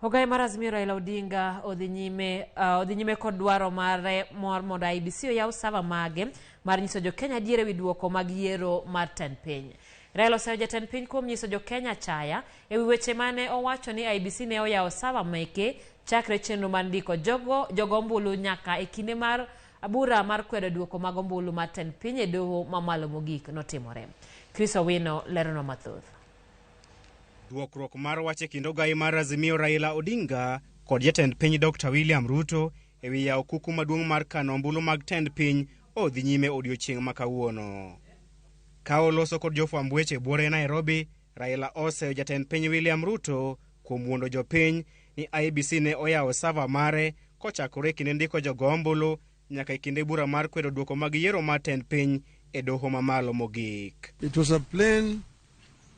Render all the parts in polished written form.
Ogaye mar Azimio Raila Odinga odhi nyime kod dwaro mare mar mondo IEBC oyaw server mage mar nyiso jokenya adier ewi duoko mag yiero mar tend piny. Raila oseyo jatend piny kuom nyiso jokenya achaya ewi weche mane owacho ni IEBC ne oyawo server meke chakre chenro mar ndiko jogo ombulu nyaka e kinde mar bura mar kwedo duoko mag ombulu mar tend piny e doho mamalo mogik notimore. Chris Owino leronwa mathoth. Dwokruok mar wach e kind ogai mar Azimio Raila Odinga kod jatend piny Dr. William Ruto ewi yawo kuku maduong' mar kano ombulu mag tend piny odhi nyime odiochieng' ma kawuono. Ka oloso kod jofwamb weche buore Nairobi, Raila oseyo jatend piny William Ruto kuom wuondo jopiny ni IEBC ne oyawo server mare kochakore e kinde ndiko jogo ombulu nyaka e kinde bura mar kwedo duoko mag yiero mar tend piny e doho mamalo mogik. It was a plain,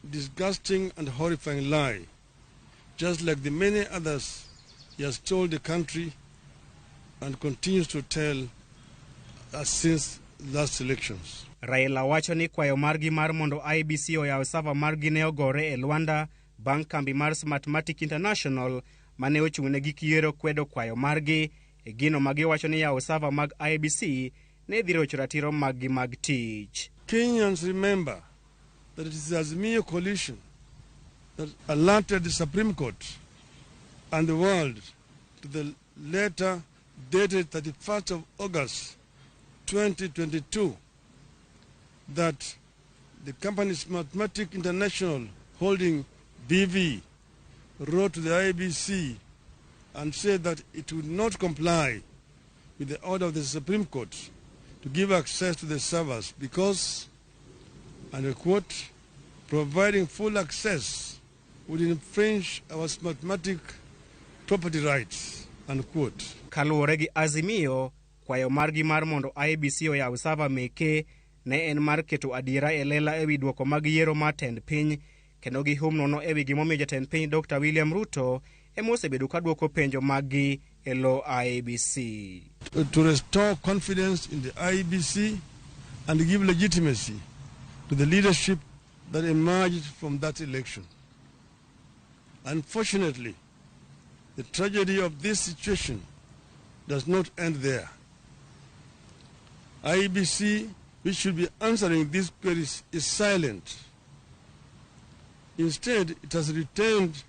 disgusting, and horrifying lie, just like the many others he has told the country and continues to tell us since last elections. Raila wacho ni kwayo margi mar mondo IEBC oyaw server margi ne ogore e lwanda bang' kambi mar Smartmatic International mane ochung' ne gik yiero kwedo kwayo margi e gino ma giwacho ni yawo server mag IEBC ne dhi rocho ratiro maggi mag tich. Kenyans remember that it is the Azimio coalition that alerted the Supreme Court and the world to the letter dated 31st of August 2022 that the company Smartmatic International Holding BV wrote to the IEBC and said that it would not comply with the order of the Supreme Court to give access to the servers because, and I quote, "providing full access would infringe our Smartmatic property rights," unquote. Kaluwore gi Azimio, kwayo margi mar mondo IEBC oyaw server meke ne en mar keto adiera e lela ewi duoko mag yiero mar tend piny kendo gihum nono ewi gimomiyo jatend piny Dr. William Ruto ema osebedo ka dwoko penjo maggi e lo IEBC. To restore confidence in the IEBC and give legitimacy to the leadership that emerged from that election. Unfortunately, the tragedy of this situation does not end there. IEBC, which should be answering these queries, is silent. Instead, it has retained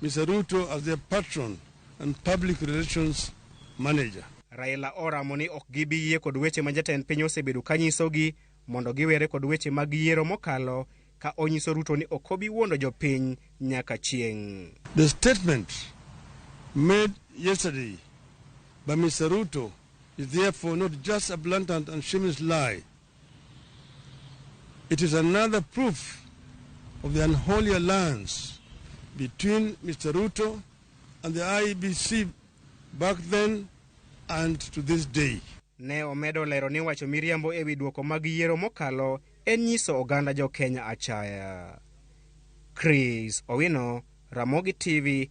Mr. Ruto as their patron and public relations manager. Raila oramo ni ok gibi yie kod weche ma jatend piny osebedo ka nyisogi mondo giwere kod weche mag yiero mokalo ka onyiso Ruto ni ok obi wuondo jopiny nyaka chieng'. The statement made yesterday by Mr. Ruto is therefore not just a blatant and shameless lie. It is another proof of the unholy alliance between Mr. Ruto and the IEBC back then and to this day. Ne omedo lero ni wacho miriambo ewi duoko mag yiero mokalo en nyiso oganda jo Kenya achaya. Chris Owino, Ramogi TV.